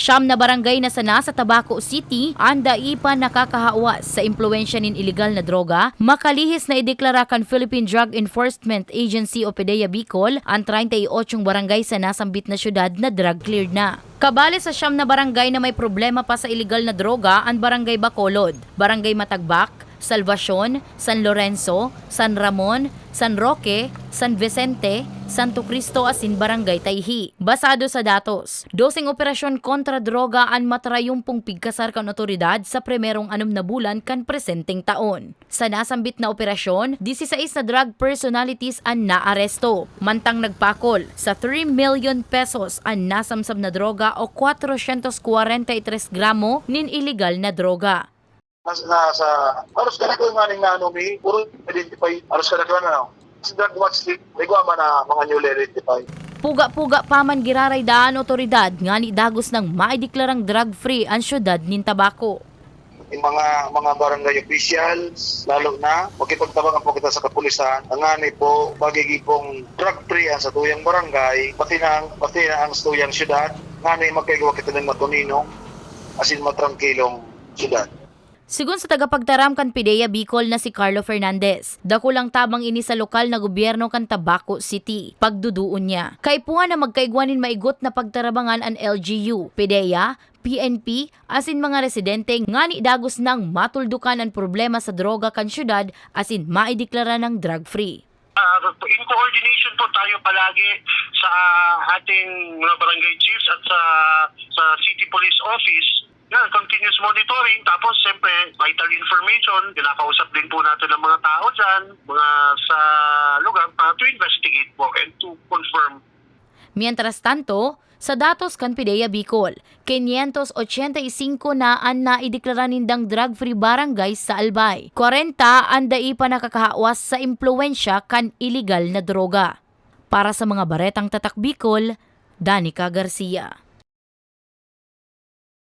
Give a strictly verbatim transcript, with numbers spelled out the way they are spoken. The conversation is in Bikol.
Siyam na barangay na sana sa Tabaco City an dai pa nakakahawas sa impluwensya nin iligal na droga, makalihis na ideklara kan Philippine Drug Enforcement Agency o PDEA Bicol an treinta y ocho barangay sa nasambit na syudad na drug cleared na. Kabale sa siyam na barangay na may problema pa sa iligal na droga an Barangay Bacolod, Barangay Matagbak, Salvacion, San Lorenzo, San Ramon, San Roque, San Vicente, Santo Cristo asin Barangay Tayhi. Basado sa datos, doseng operasyon kontra droga an matarayumpong pigkasar kan otoridad sa primerong anom na bulan kan presenteng taon. Sa nasambit na operasyon, dieciséis na drug personalities an naaresto. Mantang nagpakol sa three million pesos an nasamsam na droga o kwatrosyentos kwarenta y tres gramo nin iligal na droga. Nas, nasa, haros kadaklan nga ning naano mi, puro identify, haros kadaklan ano. Sa drug watch team, may guwa man na mga newly identified. Puga-puga pa man giraray daan otoridad ngani dagos nang maideklarang drug-free an syudad nin Tabaco. Yung mga mga barangay officials, lalo na, makipagtabangan po kita sa kapulisan, ngani po, magiging pong drug-free ang sa tuyang barangay, pati na, ang- pati na ang sa tuyang syudad, ngani magkaigwa kita ng matuninong, asin matrangkilong syudad. Sigon sa tagapagtaram kan PDEA Bicol na si Carlo Fernandez, dakulang tabang ini sa lokal na gobyerno kan Tabaco City. Pagduduon niya, kaipuhan na magkaigwa nin maigot na pagtarabangan an L G U, PDEA, P N P, asin mga residente ngani dagos nang matuldukan an problema sa droga kan syudad asin maideklara nang drug-free. Ah, in coordination po tayo palagi sa ating mga barangay chiefs at sa sa City Police Office. Yan, continuous monitoring, tapos siyempre vital information, kinakausap din po natin ang mga tao dyan, mga sa lugar para to investigate po and to confirm. Mientras tanto, sa datos kan PDEA Bicol, quinientos ochenta y cinco na an naideklara nindang drug-free barangay sa Albay. Kwarenta an dai pa nakakahawas sa impluwensya kan iligal na droga. Para sa mga baretang Tatak Bicol, Danica Garcia.